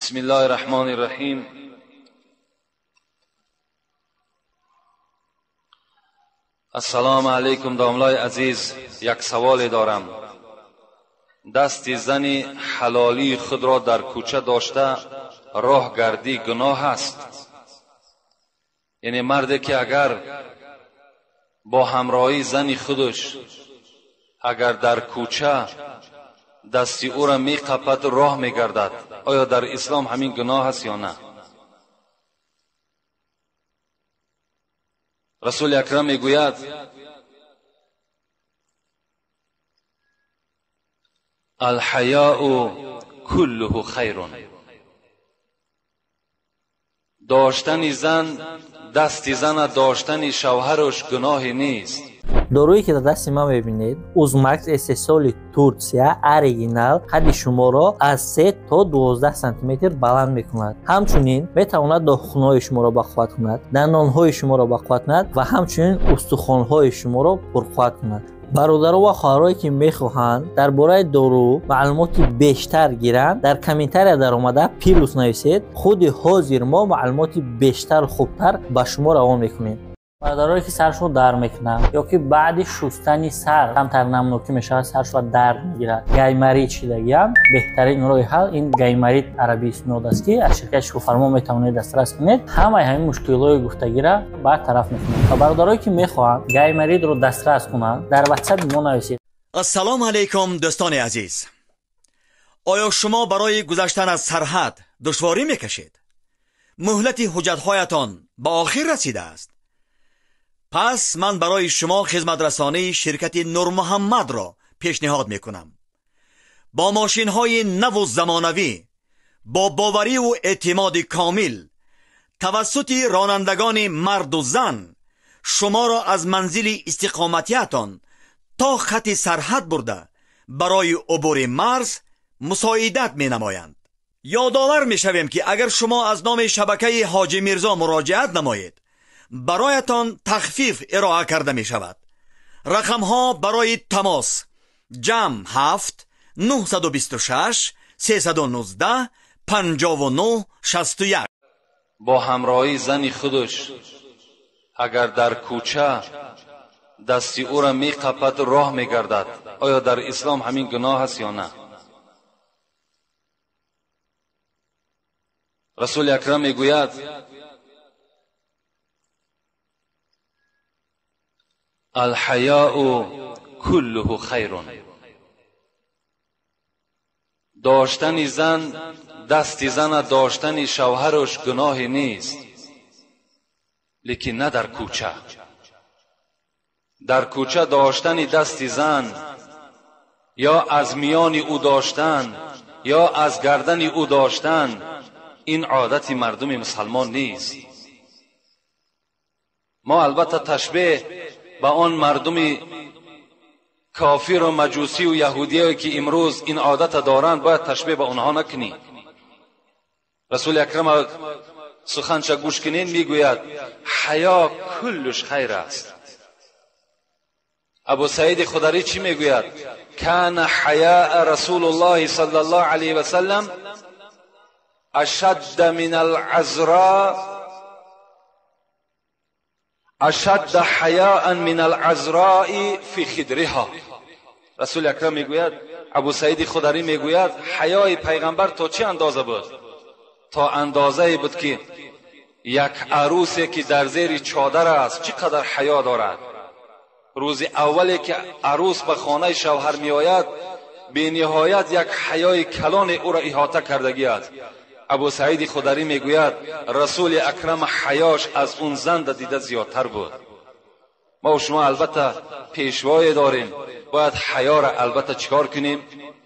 بسم الله الرحمن الرحیم. السلام علیکم داملای عزیز، یک سوال دارم. دست زن حلالی خود را در کوچه داشته راه گردی گناه است؟ یعنی مردی که اگر با همراهی زن خودش اگر در کوچه دستی او را می قپد راه می گردد، آیا در اسلام همین گناه است یا نه؟ رسول اکرم می گوید الحیاء کله خیر. داشتن زن، دست زن داشتن شوهرش گناه نیست. Доруе ки дар дасти ман мебинед, Узмакс истеҳсоли Турсия, оригинал, қадди шуморо аз 3 то 12 сантиметр баланд мекунад. Ҳамчунин метавонад дохунҳои шуморо бақувват кунад, дандонҳои шуморо бақувват кунад ва ҳамчунин устухонҳои шуморо пурқувват кунад. Бародаро ва хоҳарое ки мехоҳанд дар бораи дору маълумоти бештар гиранд, дар комментария даромада плюс нависед. Худи ҳозир мо маълумоти бештару хубтар ба шумо равон мекунем. Бародарое ки саршо дард мекунанд ё ки баъди шустани сар камтар намнокӣ мешавад, саршо дард мегирад, гайморит шидагиам, беҳтарин роҳи ҳал ин гайморит арабии снод аст, ки аз ширкати Шифофармо метавонед дастрас кунед. Ҳамаи ҳамин мушкилҳои гуфтагиро бартараф мекунад. Ва бародарое ки мехоҳанд гайморитро дастрас кунанд, дар ватсапи мо нависед. Ассалому алайкум дӯстони азиз. Оё шумо барои гузаштан аз сарҳад душворӣ мекашед? Муҳлати ҳуҷҷатҳоятон ба охир расидааст? Пас ман барои шумо хизматрасонии ширкати Нурмуҳаммадро пешниҳод мекунам. Бо мошинҳои наву замонавӣ, бо бовариву эътимоди комил, тавассути ронандагони марду зан шуморо аз манзили истиқоматиятон то хати сарҳад бурда барои убури марз мусоидат менамоянд. Ёдовар мешавем, ки агар шумо аз номи шабакаи Ҳоҷи Мирзо муроҷиат намоед, бароятон тахфиф ироа карда мешавад. Рақамҳо барои тамос: ҷамъ 7 926 319 59 61. бо ҳамроҳии зани худаш агар дар кӯча дасти ӯро меқапад роҳ мегардад, оё дар ислом ҳамин гуноҳ аст ё на? Расули акрам мегӯяд الحیاء کله خیر. داشتن زن، دست زن داشتن شوهرش گناه نیست، لیکن نه در کوچه. در کوچه داشتن دست زن یا از میان او داشتن یا از گردن او داشتن، این عادت مردم مسلمان نیست. ما البته تشبیه با آن مردم کافر و مجوسی و یهودی که امروز این عادت دارند باید تشبیه به آنها نکنیم. رسول اکرم سخنش گوش کنین، میگوید حیا کلش خیر است. ابو سعید خدری چی میگوید؟ کان حیاء رسول الله صلی الله علیه و سلم اشد من العذراء، اشد حیاء من العذراء فی خدرها. رسول اکرم میگوید، ابو سعید خدری میگوید حیای پیغمبر تا چه اندازه بود؟ تا اندازه بود که یک عروسی که در زیر چادر است چقدر حیا دارد. روز اولی که عروس به خانه شوهر میآید به نهایت یک حیای کلان او را احاطه کردگی است. ابو سعید خدری میگوید رسول اکرم حیاش از اون زن دیده زیادتر بود. ما و شما البته پیشوای داریم، باید حیا را البته چیکار کنیم؟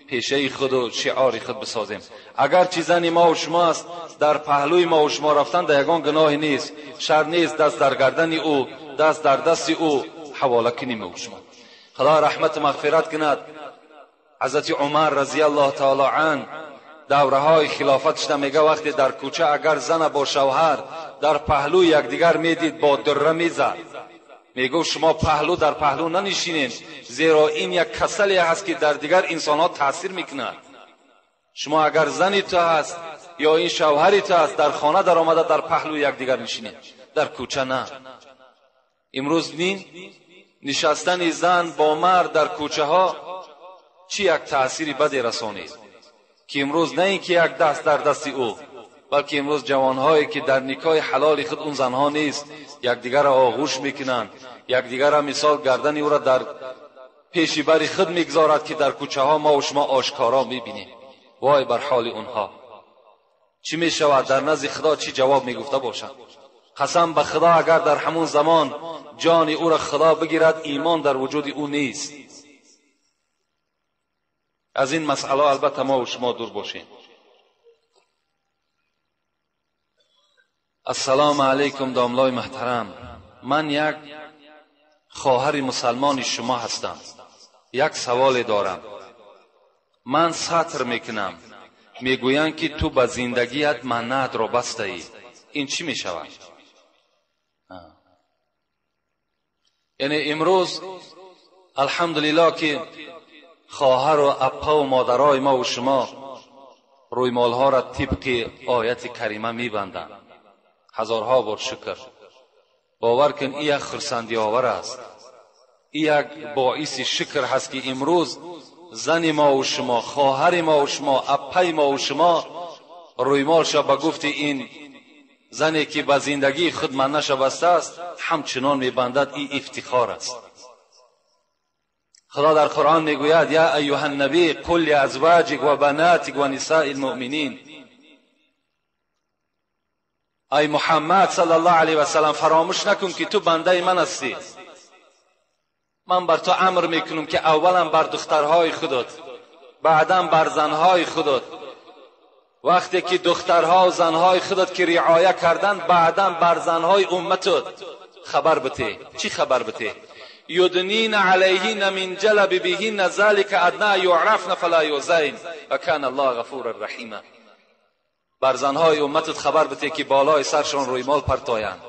پیشه خود و شعار خود بسازیم. اگر چی زن ما و شما است در پهلوی ما و شما رفتن در یگان گناه نیست، شر نیست، دست در گردن او، دست در دست او حواله کنیم و شما. خدا رحمت و مغفرت کند حضرت عمر رضی الله تعالی عنه. دوره‌های خلافتش میگه وقتی در کوچه اگر زن با شوهر در پهلوی یکدیگر میدید با دره میزد. میگو شما پهلو در پهلو ننشینین، زیرا این یک کسلی هست که در دیگر انسانها تاثیر میکند. شما اگر زنی تو هست ё ин шавҳари ту аст, дар хона даромада дар паҳлӯи якдигар нишинед, дар кӯча на. Имрӯз бин нишастани зан бо мард дар кӯчаҳо чӣ як таъсири баде расонид, ки имрӯз на ин ки як даст дар дасти ӯ, балки имрӯз ҷавонҳое ки дар никоҳи ҳалоли худ он занҳо нест, якдигарро оғӯш мекунанд, якдигарро мисол гардани ӯро дар пеши бари худ мегузорад, ки дар кӯчаҳо мо ва шумо ошкоро мебинем. Вой бар ҳоли онҳо! Чӣ мешавад дар назди Худо? Чӣ ҷавоб мегуфта бошанд? Қасам ба Худо, агар дар ҳамон замон ҷони ӯро Худо бигирад, имон дар вуҷуди ӯ нест. Аз ин масъала албатта мо ва шумо дур бошем. Ассалому алайкум домлои муҳтарам, ман як хоҳари мусалмони шумо ҳастам. Як саволе дорам. Ман сатр мекунам, мегӯянд ки ту ба зиндагият маннатро бастаӣ. Ин чӣ мешавад? Яъне имрӯз алҳамдулиллоҳ ки хоҳару аппаву модарои мо ва шумо рӯймолҳоро тибқи ояти карима мебанданд. Ҳазорҳо бор шукр. Бовар кун, ин як хурсандиовар аст, ин як боиси шукр ҳаст, ки имрӯз зани мо ва шумо, хоҳари мо ва шумо, аппаи мо ва шумо рӯймолша ба гуфти ин зане ки ба зиндагии худ маннаша бастааст, ҳамчунон мебандад. Ин ифтихор аст. Худо дар Қуръон мегӯяд: я айюҳа ннабӣ қул лиазваҷик ва банатик ва нисаи лмуъминин. Ай Муҳаммад саллаллоҳу алайҳи васаллам, фаромӯш накун ки ту бандаи ман ҳастӣ. Ман бар ту амр мекунам ки аввалан бар духтарҳои худат, баъдан бар занҳои худат. Вақте ки духтарҳо ва занҳои худат ки риоя карданд, баъдан бар занҳои умматат хабар бите. Чӣ хабар бите? юднина алайҳинна мин ҷалабибиҳинна залика адна юърафна фала юзайн ва кана аллоҳу ғафуран раҳима. Бар занҳои умматат хабар бите ки болои саршон рӯймол партоянд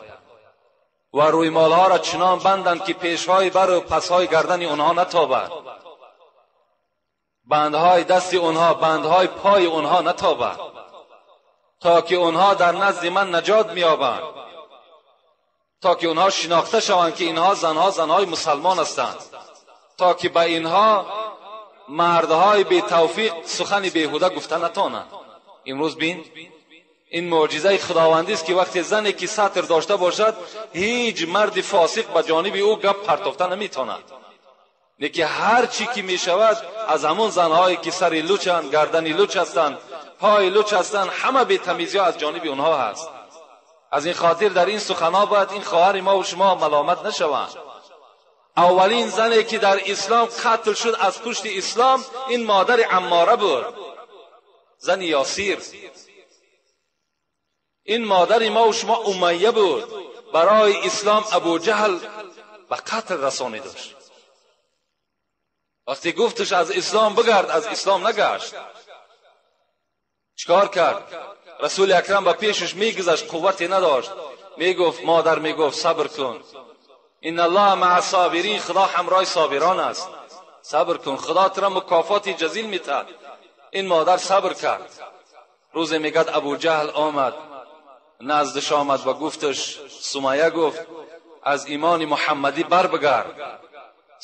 ва рӯймолҳоро чунон банданд ки пешҳои бару пасҳои гардани онҳо натобад, бандҳои дасти онҳо, бандҳои пои онҳо натобад, то ки онҳо дар назди ман наҷот меёбанд, то ки онҳо шинохта шаванд ки инҳо занҳо занҳои мусалмон ҳастанд, то ки ба инҳо мардҳои бетавфиқ сухани беҳуда гуфта натонанд. Имрӯз бин, ин мӯъҷизаи худовандӣ аст ки вақте зане ки сатр дошта бошад, ҳеҷ марди фосиқ ба ҷониби ӯ гап партофта наметавонад. Лекин ҳар чӣ ки мешавад аз ҳамон занҳое ки сари лучанд, гардани луч ҳастанд, пои луч ҳастанд, ҳама бетамизиҳо аз ҷониби онҳо ҳаст. Аз ин хотир дар ин суханҳо бояд ин хоҳари мо ва шумо маломат нашаванд. Аввалин зане ки дар ислом қатл шуд аз пушти ислом, ин модари Аммора буд, зани Ёсир. Ин модари мо ва шумо Умайя буд. Барои ислом Абуҷаҳл ба қатл расонидаш. Вақте гуфташ аз ислом бигард, аз ислом нагашт. Чикор кард? Расули акрам ба пешаш мегузашт, қуввате надошт. Мегуфт, модар мегуфт, сабр кун, инна аллоҳа маа собирин, Худо ҳамроҳи собирон аст, сабр кун, Худо туро мукофоти ҷазил метаҳад. Ин модар сабр кард. Рӯзе мегӯяд Абуҷаҳл омад, наздаш омад ва гуфташ, Сумайя гуфт, аз имони муҳаммадӣ бар бигард.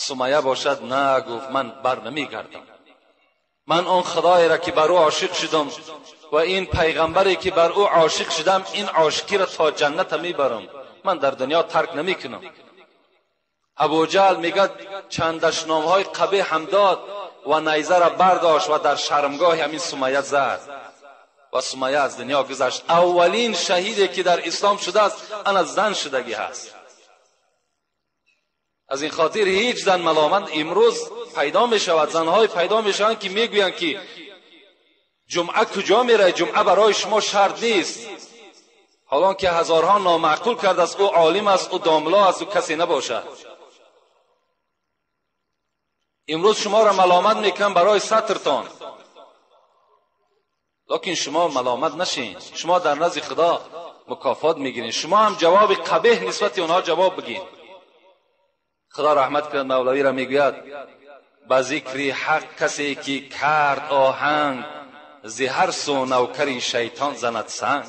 Сумайя бошад на, гуфт, ман бар намегардам. Ман он худоеро ки бар ӯ ошиқ шудам ва ин пайғамбаре ки бар ӯ ошиқ шудам, ин ошиқиро то ҷанната мебарам, ман дар дунё тарк намекунам. Абуҷаҳл мегӯяд чанд дашномҳои қабеҳ ҳам дод ва найзаро бардошт ва дар шармгоҳи ҳамин Сумайя зад ва Сумайя аз дунё гузашт. Аввалин шаҳиде ки дар ислом шудааст, ана зан шудагӣ ҳаст. Аз ин хотир ҳеҷ зан маломат имрӯз пайдо мешавад, занҳое пайдо мешаванд ки мегӯянд ки ҷумъа куҷо меравед, ҷумъа барои шумо шарт нест. ҳолон ки ҳазорҳо номаъқул кардааст, ӯ олим аст, ӯ домло аст, ӯ касе набошад. Имрӯз шуморо маломат мекунам барои сатртон, лекин шумо маломат нашин. Шумо дар назди Худо мукофот мегиред. Шумо ҳам ҷавоби қабеҳ нисбати онҳо ҷавоб бигин. Худо раҳмат кунад мавлавиро, мегӯяд ба зикри ҳақ касе ки кард оҳанг, ز هر سو نوکر شیطان زند سنگ.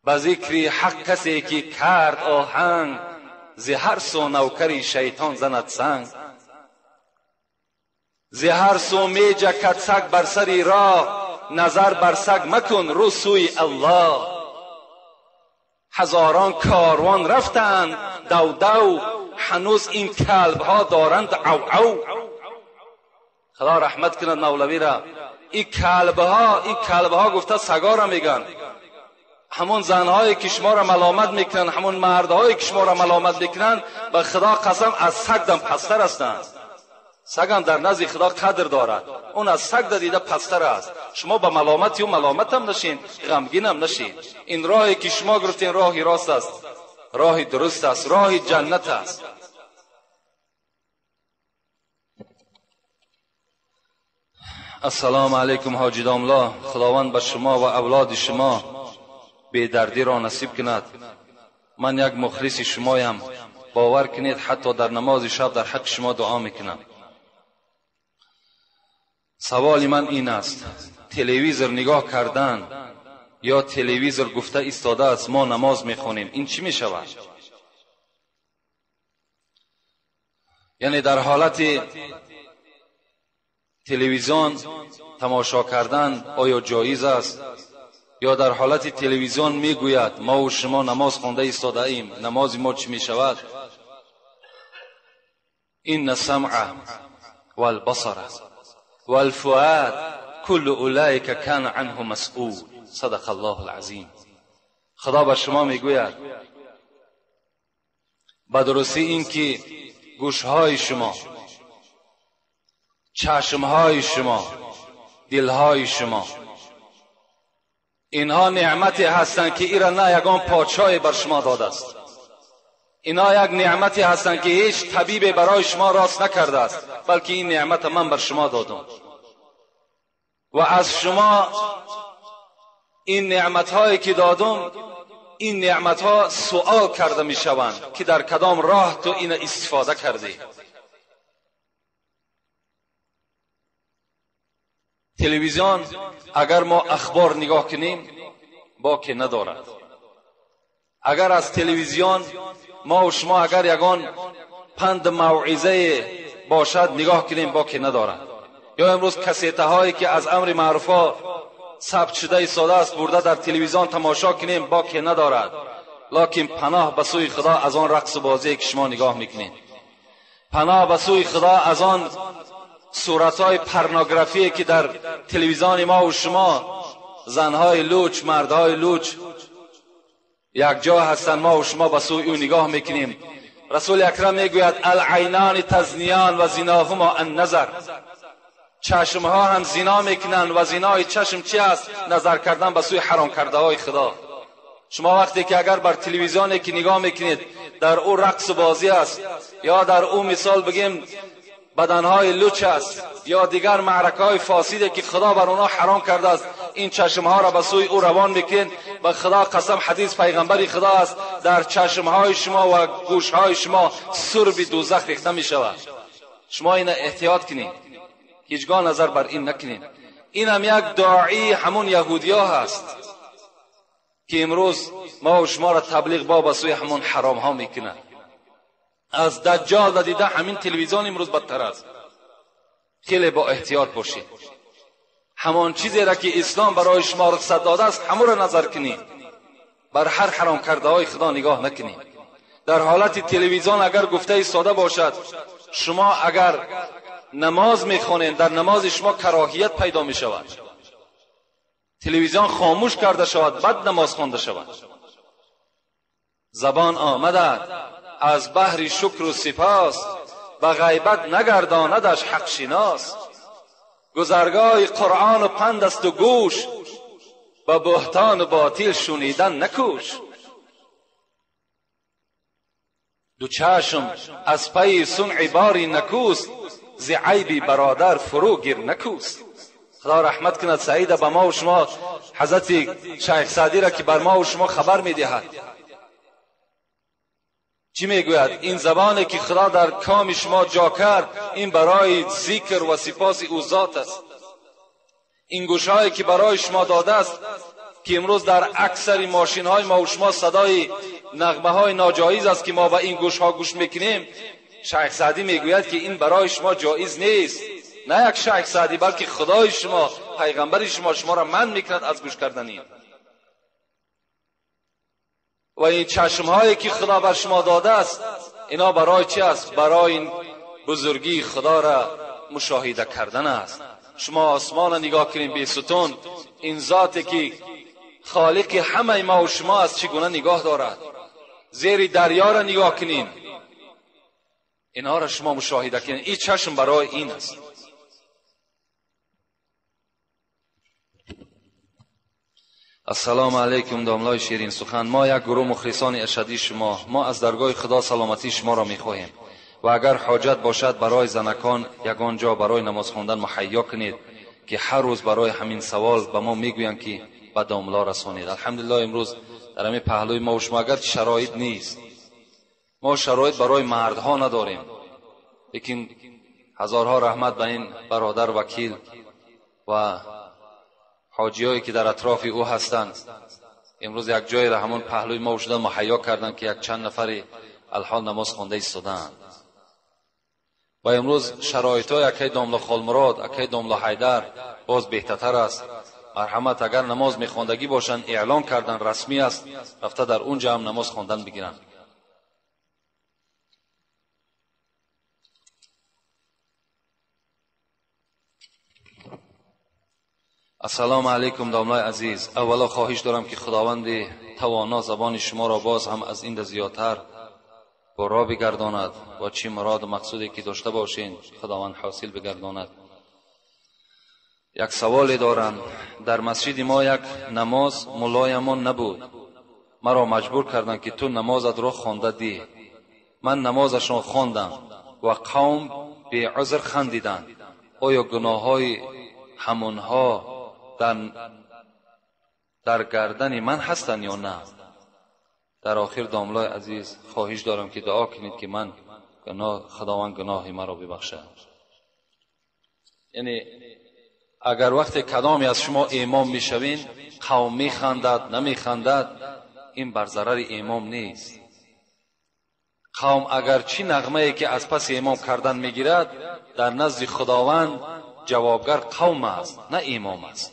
به ذکر حق کسی که کرد آهنگ، ز هر سو نوکر شیطان زند سنگ. ز هر سو می جکد سگ بر سر راه، نظر بر سگ مکن رو سوی الله. هزاران کاروان رفتند دو دو، هنوز این کلب ها دارند عو عو. خدا رحمت کند مولوی را. این کلب ها گفته سگا را میگن. همون زنهایی که شما را ملامت میکنن، همون مردهایی که شما را ملامت میکنن، به خدا قسم از سگ دم پستر هستند. سگ هم در نزد خدا قدر دارد، اون از سگ دیده پستر است. شما به ملامت او ملامت هم نشین، غمگین هم نشین. این راهی که شما گرفتین راهی راست است، راه درست است، راه جنت است. السلام علیکم حاجی داملا، خداوند به شما و اولاد شما بیدردی را نصیب کند. من یک مخلص شمایم، باور کنید حتی در نماز شب در حق شما دعا میکنم. سوال من این است، تلویزیون نگاه کردن یا تلویزیون گفته ایستاده است ما نماز میخوانیم، این چی میشود؟ یعنی در حالت تلویزیون تماشا کردن آیا جایز است؟ یا در حالت تلویزیون میگوید ما و شما نماز خوانده ایستاده ایم، نماز ما چی میشود؟ این السمع والبصر والفؤاد كل اولئک کان عنه مسئول. صدق الله العظیم. خدا به شما میگوید به درستی این که گوشهای شما، چشمهای شما، دلهای شما، اینها نعمتی هستند که ایرا نه یگان پادشاهی بر شما داده است. اینها یک نعمتی هستند که هیچ طبیب برای شما راست نکرده است، بلکه این نعمت من بر شما دادم و از شما این نعمتهایی که دادم، این نعمتها سؤال کرده می شوند که در کدام راه تو این استفاده کردی. تلویزیون اگر ما اخبار نگاه کنیم باکی ندارد. اگر از تلویزیون ما و شما اگر یگان پند موعظه باشد نگاه کنیم باکی ندارد. یا امروز کسیته هایی که از امر معروفا ثبت شده ایستاده است برده در تلویزیون تماشا کنیم باکی ندارد. لکن پناه به سوی خدا از آن رقص بازی که شما نگاه میکنید، پناه به سوی خدا از آن صورتهای پرنوگرافی که در تلویزیون ما و شما زنهای لوچ، مردهای لوچ یک جا هستند، ما و شما به سوی او نگاه میکنیم. رسول اکرم میگوید العینان تزنیان و زناهما النظر. چشمها هم زنا میکنند و زنای چشم چی است؟ نظر کردن به سوی حرام کرده های خدا. شما وقتی که اگر بر تلویزیونی که نگاه میکنید در او رقص بازی است، یا در او مثال بگیم بدنهای لوچ است، یا دیگر معرکه های فاسده که خدا بر اونا حرام کرده است، این چشمها را به سوی او روان میکنید. به خدا قسم حدیث پیغمبر خدا است، در چشمهای شما و گوشهای شما سرب دوزخ ریخته می شود. شما این احتیاط کنید، هیچگاه نظر بر این نکنید. این هم یک داعی همون یهودیا هست که امروز ما و شما را تبلیغ با به سوی همون حرام ها میکنند. از دجال دیده همین تلویزیون امروز بدتر است. خیلی با احتیاط باشید. همان چیزی را که اسلام برای شما رخصت داده است همون را نظر کنید، بر هر حرام کرده های خدا نگاه نکنید. در حالت تلویزیون اگر گفته ساده باشد، شما اگر نماز میخوانید در نماز شما کراهیت پیدا میشود. تلویزیون خاموش کرده شود، بعد نماز خوانده شود. زبان آمده از بحر شکر و سپاس، به غیبت نگرداندش حق شناس. گذرگاه قرآن و پند است و گوش، به بهتان و باطل شنیدن نکوش. دو چشم از پی صنع باری نکوست، ز عیبی برادر فرو گیر نکوست. خدا رحمت کند سعید به ما و شما، حضرت شیخ سعدی را که بر ما و شما خبر میدهد. چی میگوید؟ این زبانی که خدا در کام شما جا کرد، این برای ذکر و سپاس او ذات است. این گوشهایی که برای شما داده است که امروز در اکثر ماشین های ما و شما صدای نغمه های ناجایز است که ما به این گوش ها گوش میکنیم، شیخ سعدی میگوید که این برای شما جایز نیست. نه یک شیخ سعدی، بلکه خدای شما، پیغمبر شما، شما را منع میکند از گوش کردن این. و این چشم هایی که خدا بر شما داده است، اینا برای چی است؟ برای این بزرگی خدا را مشاهده کردن است. شما آسمان را نگاه کنید بی ستون، این ذاتی که خالق همه ما و شما است چگونه نگاه دارد. زیر دریا را نگاه کنین، اینها را شما مشاهده کنین. این چشم برای این است. السلام علیکم داملای شیرین سخن. ما یک گروه مخلصان اشدی شما، ما از درگاه خدا سلامتی شما را میخواهیم و اگر حاجت باشد برای زنکان یگان جا برای نماز خواندن مهیا کنید که هر روز برای همین سوال به ما میگویند که به داملا رسانید. الحمدلله امروز در همین پهلوی ما و شما اگر شرایط نیست، ما شرایط برای مردها نداریم، لیکن هزارها رحمت به این برادر وکیل و حاجیایی که در اطراف او هستند، امروز یک جای را همون پهلوی ما و شدن مهیا کردند که یک چند نفری الحال نماز خوانده ایستادند. و امروز شرایط های اکی داملا خالمراد، اکی داملا حیدر باز بهتر است. مرحمت اگر نماز میخواندگی باشند اعلان کردن رسمی است، رفته در اونجا هم نماز خواندن بگیرند. السلام علیکم داملای عزیز. اولا خواهش دارم که خداوند توانا زبان شما را باز هم از این زیادتر برا بگرداند و چی مراد و مقصودی که داشته باشین خداوند حاصل بگرداند. یک سوال دارم. در مسجد ما یک نماز ملایمان نبود، مرا مجبور کردند که تو نمازت را خوانده دی. من نمازشان خواندم و قوم بی عذر خندیدند. آیا گناه های همونها در گردن من هستند یا نه؟ در آخر داملای عزیز خواهش دارم که دعا کنید که من خداوند گناه مرا ببخشد. یعنی اگر وقت کدامی از شما امام میشوین، قوم میخندد نمیخندد، این بر ضرر امام نیست. قوم اگر چی نغمه ای که از پس امام کردن میگیرد، در نزد خداوند جوابگر قوم است نه امام است.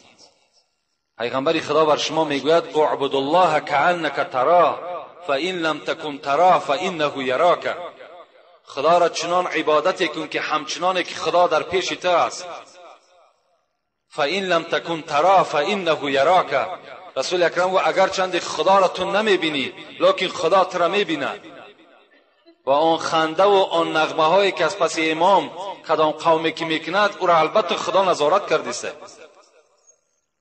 پیغمبر خدا بر شما میگوید اعبد الله کأنک تراه فإن لم تکن تراه فإنه یراک. خدا را چنان عبادت کن که همچنان که خدا در پیش تو است. فإن لم تکن تراه فإنه یراک. رسول اکرم و اگر چند خدا را تو نمیبینی، لکن خدا تو را میبیند. و آن خنده و آن نغمه هایی که از پس امام کدام قومی که میکند، او را البته خدا نظارت کردیسته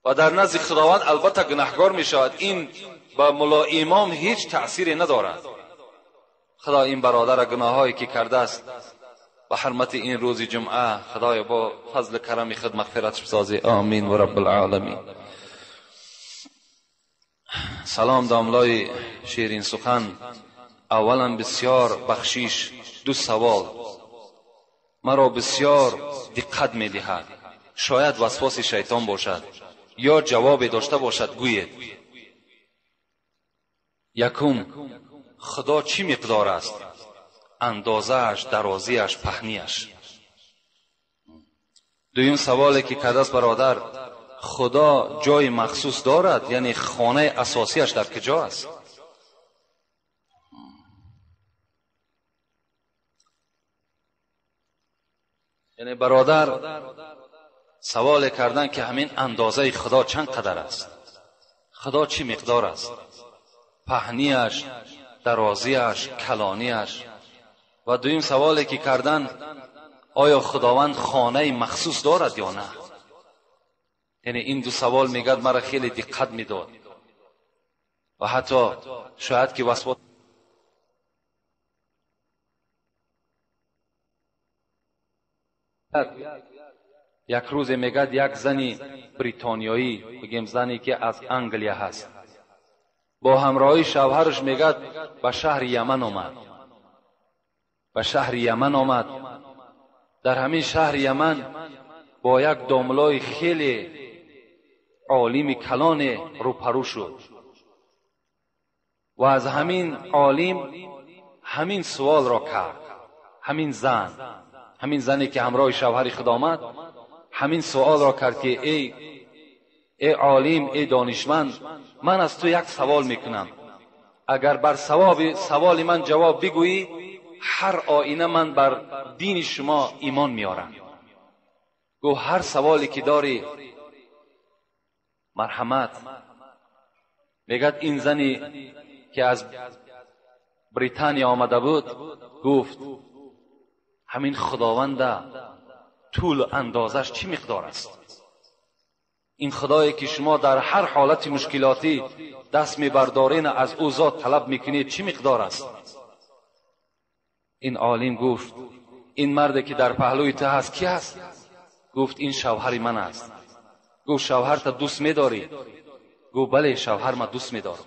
و در نزد خداوند البته گناهگار میشود. این با ملا امام هیچ تأثیری ندارد. خدا این برادر گناهایی که کرده است به حرمت این روز جمعه خدای با فضل کرم خود مغفرت بسازی. آمین و رب العالمین. سلام داملای شیرین سخن. اولا بسیار بخشیش، دو سوال مرا بسیار دقت میدهد، شاید وسواس شیطان باشد یا جواب داشته باشد گویید. یکم، خدا چی مقدار است؟ اندازه‌اش، درازیش، پهنیش. دویم سوالی که کرده است برادر، خدا جای مخصوص دارد؟ یعنی خانه اساسیش در کجا است؟ یعنی برادر سوال کردن که همین اندازه خدا چند قدر است؟ خدا چی مقدار است؟ پهنیش، درازیش، کلانیش. و دویم سوالی که کردن، آیا خداوند خانه مخصوص دارد یا نه؟ یعنی این دو سوال میگد مرا خیلی دقت میداد و حتی شاید که وسواس یک روز میگد یک زنی بریتانیایی، بگیم زنی که از انگلیا هست، با همراهی شوهرش میگد به شهر یمن آمد. به شهر یمن آمد. در همین شهر یمن با یک داملای خیلی عالم کلان روپرو شد و از همین عالم همین سوال را کرد. همین زن، همین زنی که همراه شوهر خود آمد، همین سوال را کرد که ای عالم، ای دانشمند، من از تو یک سوال میکنم، اگر بر سوال من جواب بگویی هر آینه من بر دین شما ایمان میارم. گو هر سوالی که داری مرحمت. میگد این زنی که از بریتانیا آمده بود گفت همین خداوند طول اندازش چی مقدار است؟ این خدایی که شما در هر حالت مشکلاتی دست میبردارین از او ذات طلب میکنید چی مقدار است؟ این عالم گفت این مرد که در پهلوی تو هست کی هست؟ گفت این شوهر من است. گفت شوهر تا دوست میداری؟ گفت بله شوهر ما دوست میدارم.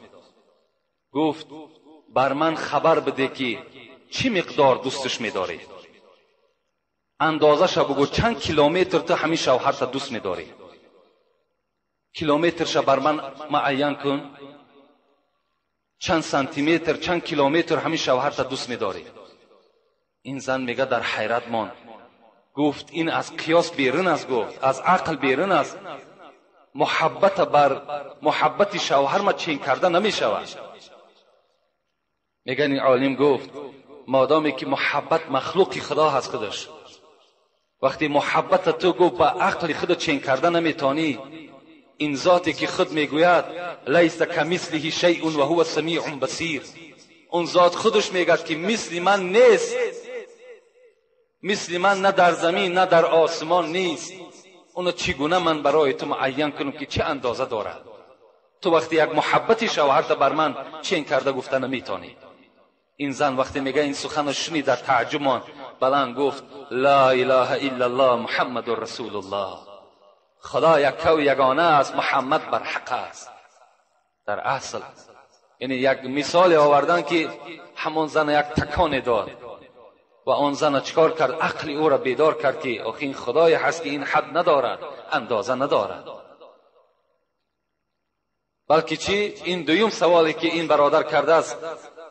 گفت بر من خبر بده که چی مقدار دوستش میداری؟ اندازش بگو چند کیلومتر تو همین شوهر تا دوست میداری؟ کیلومترش بر من معین کن، چند سانتی متر چند کیلومتر همین شوهر تا دوست میداری؟ این زن میگه در حیرت ماند. گفت این از قیاس بیرون است، گفت از عقل بیرون است، محبت بر محبت شوهر ما چین کرده نمیشود. میگن این عالم گفت مادامی که محبت مخلوق خدا هست خودش، وقتی محبت تو گفت با عقل خود چین کرده نمیتانی، این ذاتی که خود میگوید لیس کمثله شیء و هو سمیع بصیر، اون ذات خودش میگد که مثل من نیست، مثل من نه در زمین نه در آسمان نیست، اونو چگونه من برای تو معین کنم که چه اندازه دارد؟ تو وقتی یک محبت شوهرت بر من چین کرده گفته نمیتونی. این زن وقتی میگه این سخن شنید در تعجب ماند، بلند گفت لا اله الا الله محمد رسول الله، خدا یک و یگانه است، محمد بر حق است. در اصل یعنی یک مثال آوردن که همون زن یک تکان داد و آن زن چکار کرد؟ عقل او را بیدار کرد که آخه این خدای هست که این حد ندارد، اندازه ندارد. بلکه چی؟ این دویم سوالی که این برادر کرده است،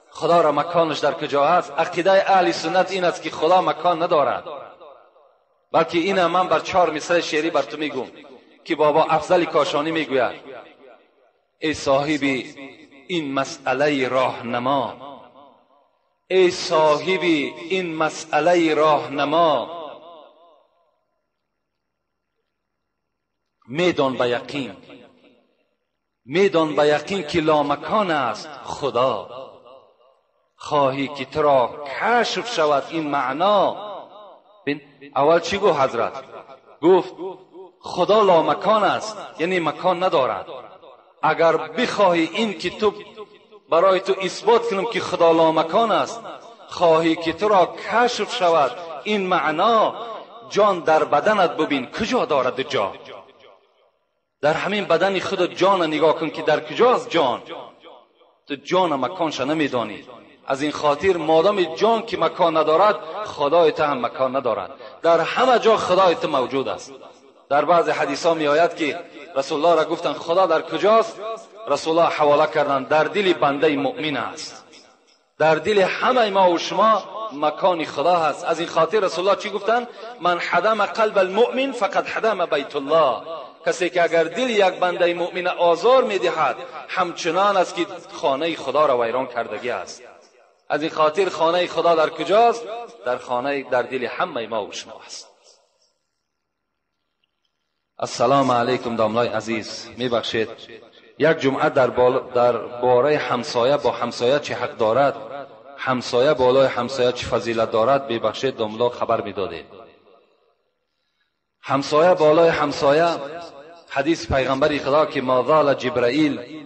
خدا را مکانش در کجا است؟ عقیده اهل سنت این است که خدا مکان ندارد. بلکه این من بر 4 مصرع شعری بر تو میگم که بابا افضل کاشانی میگوید ای صاحبی این مسئله راهنما، ای صاحبی این مسئله راهنما، میدان به یقین، میدان به یقین که لامکان است خدا، خواهی که تو را کشف شود این معنا. اول چی گفت حضرت؟ گفت خدا لامکان است، یعنی مکان ندارد. اگر بخواهی این که تو برای تو اثبات کنم که خدا لامکان است، خواهی که تو را کشف شود این معنا، جان در بدنت ببین کجا دارد جا. در همین بدن خود جان نگاه کن که در کجاست جان. تو جان مکانش نمیدانی. از این خاطر مادام جان که مکان ندارد، خدای تو هم مکان ندارد. در همه جا خدای تو موجود است. در بعض حدیث ها می آید که رسول الله را گفتند خدا در کجاست؟ رسول الله حواله کردند در دل بنده مؤمن است. در دل همه ما و شما مکان خدا هست. از این خاطر رسول الله چی گفتند؟ من حدم قلب المؤمن فقد حدم بیت الله. کسی که اگر دل یک بنده مؤمن آزار میدهد، همچنان است که خانه خدا را ویران کردگی است. از این خاطر خانه خدا در کجاست؟ در خانه، در دل همه ما و شما است. السلام علیکم داملای عزیز، میبخشید یک جمعه در باره همسایه با همسایه چه حق دارد، همسایه بالای همسایه چه فضیلت دارد، میبخشید داملا خبر میدادید. همسایه بالای همسایه، حدیث پیغمبر خدا که ما زال جبرائیل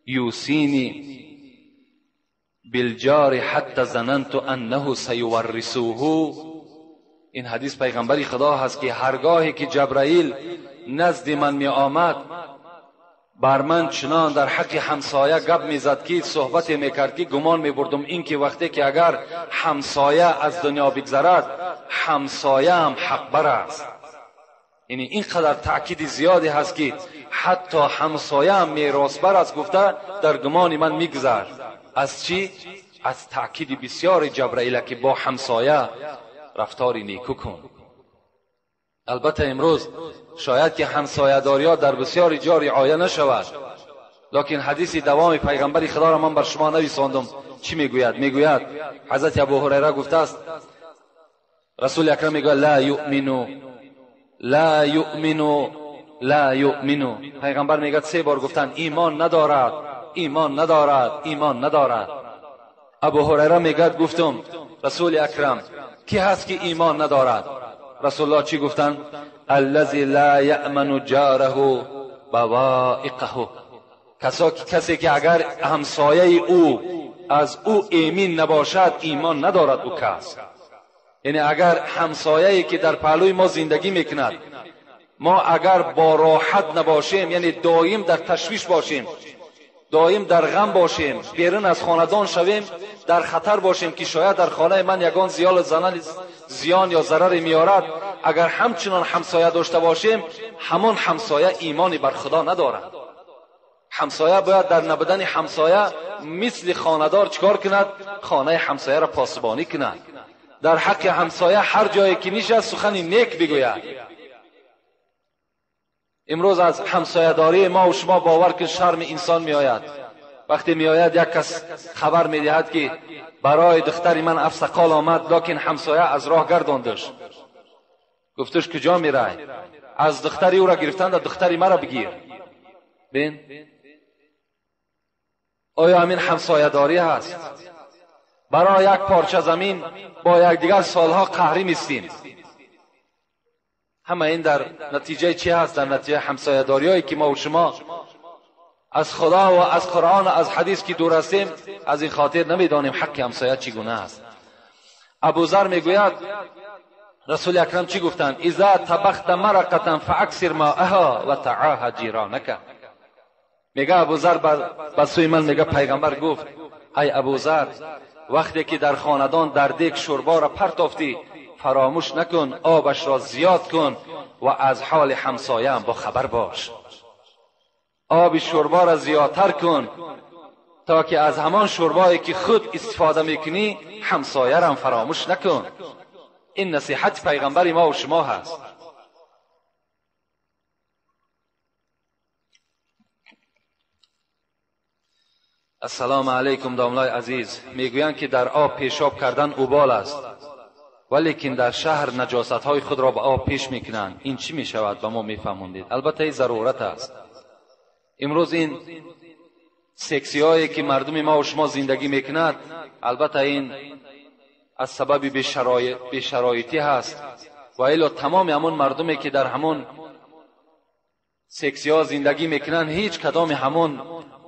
یوسینی بالجار حتی ظننت انه سیورثوه. این حدیث پیغمبر خدا هست که هرگاهی که جبرائیل نزد من می آمد، بر من چنان در حق همسایه گپ میزد که صحبت میکرد که گمان میبردم این که وقتی که اگر همسایه از دنیا بگذرد، همسایه هم حق بر است. یعنی اینقدر تأکید زیادی هست که ҳатто ҳамсояам меросбар аст гуфта дар гумони ман мегузашт. Аз чӣ? Аз таъкиди бисёри Ҷабраила ки бо ҳамсоя рафтори неку кун. Албатта имрӯз шояд ки ҳамсоядориҳо дар бисёри ҷо риоя нашавад, лекин ҳадиси давоми пайғамбари худоро ман бар шумо нависондум. Чӣ мегӯяд? Мегӯяд ҳазрати Абу Ҳурайра гуфтааст, Расули Акрам мегӯяд: ла юъмину, ла юъмину, ла юъмину. Пайғамбар мегӯяд се бор гуфтанд имон надорад, имон надорад, имон надорад. Абу Ҳурайра мегӯяд гуфтум Расули Акрам ки ҳаст ки имон надорад? Расулуллоҳ чӣ гуфтанд? Аллази ла яъману ҷораҳу бавоиқаҳу. Касе ки агар ҳамсояи ӯ аз ӯ эмин набошад, имон надорад ӯ кас. Яъне агар ҳамсояе ки дар паҳлӯи мо зиндагӣ мекунад, мо агар бо роҳат набошем, яъне доим дар ташвиш бошем, доим дар ғам бошем, берун аз хонадон шавем, дар хатар бошем ки шояд дар хонаи ман ягон зиён ё зараре меорад, агар ҳамчунон ҳамсоя дошта бошем, ҳамон ҳамсоя имони бар Худо надорад. Ҳамсоя бояд дар набудани ҳамсоя мисли хонадор чикор кунад? Хонаи ҳамсояро посбонӣ кунад. Дар ҳаққи ҳамсоя ҳар ҷое ки нишаст сухани нек бигӯяд. Имрӯз аз ҳамсоядории мо ва шумо бовар кун шарми инсон меояд. Вақте меояд як кас хабар медиҳад ки барои духтари ман афсақол омад, лекин ҳамсоя аз роҳ гардондаш. Гуфташ куҷо мерай? Аз духтари ӯро гирифтанда духтари маро бигир. Бин, оё ҳамин ҳамсоядорӣ ҳаст? Барои як парча замин бо якдигар солҳо қаҳрӣ мистем. Ҳама ин дар натиҷаи чӣ ҳаст? Дар натиҷаи ҳамсоядориҳое ки мо ва шумо аз Худо ва аз Қуръон ва аз ҳадис ки дур ҳастем, аз ин хотир намедонем ҳаққи ҳамсоя чӣ гуна аст. Абузар мегӯяд Расули Акрам чӣ гуфтанд? Иза табахта марақатан фааксир маъаҳа ва таъаҳа ҷиронака. Мега Абузар ба сӯи ман мега пайғамбар гуфт: ай Абузар, вақте ки дар хонадон дар дег шӯрборо партофтӣ, фаромӯш накун, обашро зиёд кун ва аз ҳоли ҳамсояам бохабар бош. Оби шӯрборо зиёдтар кун то ки аз ҳамон шӯрбое ки худ истифода мекунӣ ҳамсоярам фаромӯш накун. Ин насиҳати пайғамбари мо ва шумо ҳаст. Ассалому алайкум домлаи азиз. Мегӯянд ки дар об пешоб кардан убол аст, валекин дар шаҳр наҷосатҳои худро ба об пеш мекунанд. Ин чӣ мешавад? Ба мо мефаҳмондед. Албатта ин зарурат аст. Имрӯз ин сексиҳое ки мардуми мо ва шумо зиндагӣ мекунад, албатта ин аз сабаби бешароитӣ ҳаст ва ило тамоми ҳамон мардуме ки дар ҳамон сексиҳо зиндагӣ мекунанд, ҳеҷ кадоми ҳамон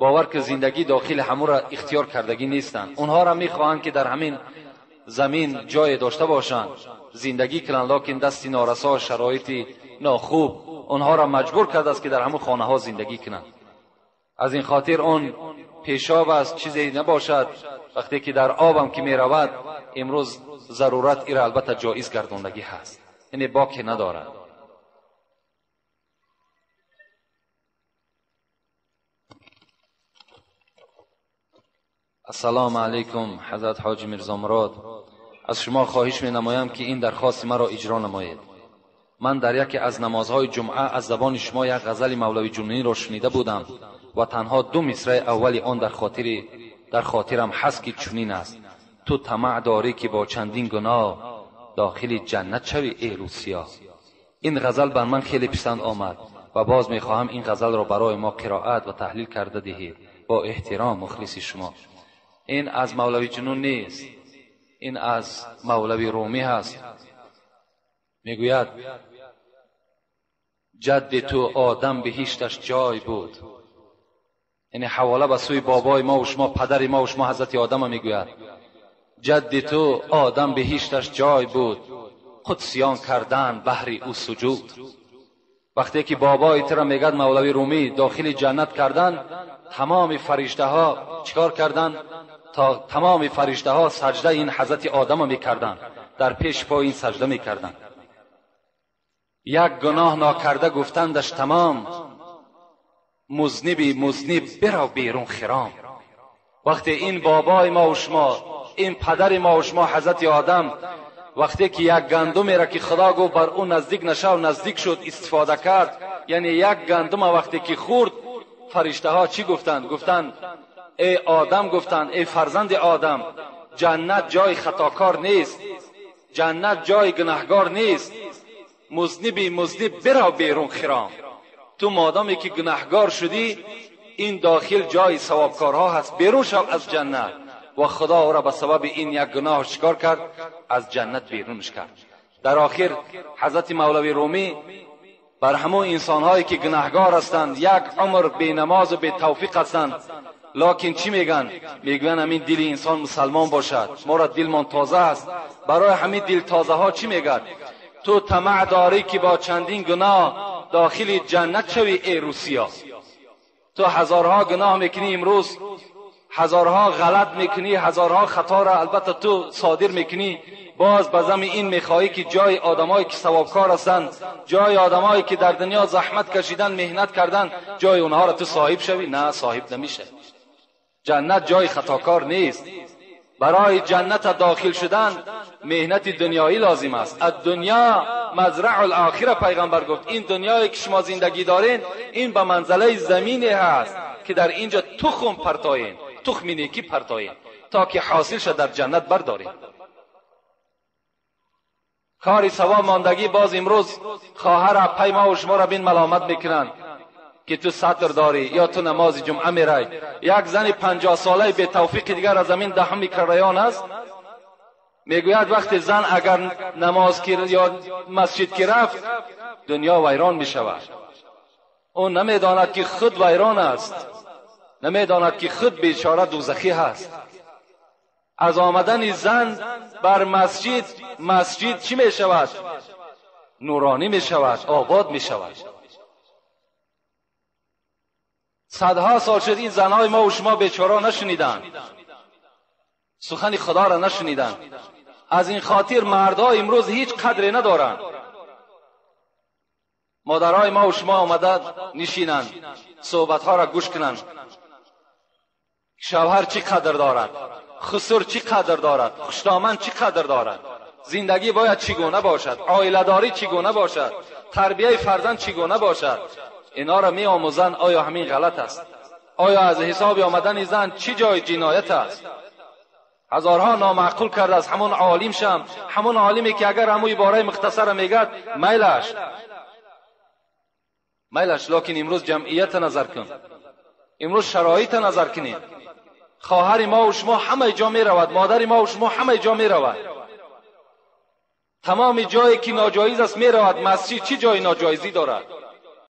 бовар ки зиндагӣ дохили ҳамонро ихтиёр кардагӣ нестанд. Онҳоро мехоҳанд ки дар ҳамин замин ҷое дошта бошанд, зиндагӣ кунанд, лекин дасти норасо, шароити нохуб онҳоро маҷбур кардааст ки дар ҳамон хонаҳо зиндагӣ кунанд. Аз ин хотир он пешоб аст, чизе набошад, вақте ки дар обам ки меравад, имрӯз зарурат ира албатта ҷоиз гардондагӣ ҳаст, яъне боке надорад. Ассалому алайкум ҳазрат ҳоҷи Мирзомурод. Аз шумо хоҳиш менамоям ки ин дархости маро иҷро намоед. Ман дар яке аз намозҳои ҷумъа аз забони шумо як ғазали Мавлави Ҷунунӣро шунида будам ва танҳо ду мисраи аввали он дар хотирам ҳаст ки чунин аст: ту тамаъ дорӣ ки бо чандин гуноҳ дохили ҷаннат шавӣ эй рӯсиё. Ин ғазал бар ман хеле писанд омад ва боз мехоҳам ин ғазалро барои мо қироат ва таҳлил карда диҳед. Бо эҳтиром, мухлиси шумо. Ин аз Мавлави Ҷунун нест, ин аз Мавлави Румӣ ҳаст. Мегӯяд ҷадди ту Одам биҳишташ ҷой буд. Яъне ҳавола ба сӯи бобои мо ва шумо, падари мо ва шумо ҳазрати Одама мегӯяд: ҷадди ту Одам биҳишташ ҷой буд, қудсиён кардан баҳри ӯ суҷуд. Вақте ки бобои туро мегӯяд Мавлави Румӣ дохили ҷаннат кардан, тамоми фариштаҳо чикор кардан? То тамоми фариштаҳо саҷдаи ин ҳазрати Одама мекарданд, дар пеши пои ин саҷда мекарданд. Як гуноҳ нокарда гуфтандаш тамом, مذنبی مذنب برو بیرون خرام. وقتی این بابای ما و شما، این پدر ما و شما حضرت آدم، وقتی که یک گندمی را که خدا گفت بر او نزدیک نشو، نزدیک شد، استفاده کرد، یعنی یک گندم وقتی که خورد، فرشته ها چی گفتند؟ گفتند ای آدم، گفتند ای فرزند آدم، جنت جای خطاکار نیست، جنت جای گناهگار نیست، مذنبی مذنب برو بیرون خرام. تو مادامی که گناهگار شدی، این داخل جای ثوابکارها هست، بیرون شو از جنت. و خدا او را به سبب این یک گناه چیکار کرد؟ از جنت بیرونش کرد. در آخر حضرت مولوی رومی بر همون انسانهایی که گناهگار هستند، یک عمر بی نماز و بی توفیق هستند، لکن چی میگن؟ میگن همین دل انسان مسلمان باشد، ما را دلمان تازه است. برای همین دل تازه ها چی میگن؟ تو طمع داری که با چندین گناه داخل جنت شوی ای روسیا. تو هزارها گناه میکنی امروز، هزارها غلط میکنی، هزارها خطا را البته تو صادر میکنی، باز به زم این میخواهی که جای آدمایی که ثوابکار هستند، جای آدمایی که در دنیا زحمت کشیدن، مهنت کردن، جای اونها را تو صاحب شوی؟ نه، صاحب نمیشه. جنت جای خطاکار نیست. برای جنت داخل شدن مهنت دنیایی لازم است. الدنیا مزرع الاخره، پیغمبر گفت این دنیایی که شما زندگی دارین، این به منزله زمینی هست که در اینجا تخم پرتاین، تخم نیکی پرتاین تا که حاصل شد در جنت بردارین. کاری ثواب ماندگی. باز امروز خواهر پی ما و شما را بین ملامت میکنن که تو ستر داری یا تو نماز جمعه میرای. یک زن 50 ساله به توفیق دیگر از زمین دهم میکریان است، میگوید وقتی زن اگر نماز یا مسجد که رفت، دنیا ویران میشود. او نمیداند که خود ویران است، نمیداند که خود بیچاره دوزخی هست. از آمدن زن بر مسجد، مسجد چی میشود؟ نورانی میشود، آباد میشود. صدها سال شد این زنهای ما و شما بیچاره نشنیدن، سخن خدا را نشنیدن. از این خاطر مردها امروز هیچ قدری ندارند. مادرهای ما و شما آمده نشینند، صحبتها را گوش کنند. شوهر چی قدر دارد، خسر چی قدر دارد، خوشدامن چی قدر دارد، زندگی باید چگونه باشد، عائله داری چگونه باشد، تربیه فرزند چگونه باشد، اینا را می آموزند. آیا همین غلط است؟ آیا از حساب آمدن زن چی جای جنایت است؟ هزارها نامعقول کرده از همون عالم شم، همون عالمی که اگر همون عباره مختصر میگد میلش میلش. لکن امروز جمعیت نظر کن، امروز شرایط نظر کنید. خواهر ما و شما همه جا می رود، مادر ما و شما همه جا می رود، تمام جایی که ناجایز است می رود. مسجد چی جای ناجایزی دارد؟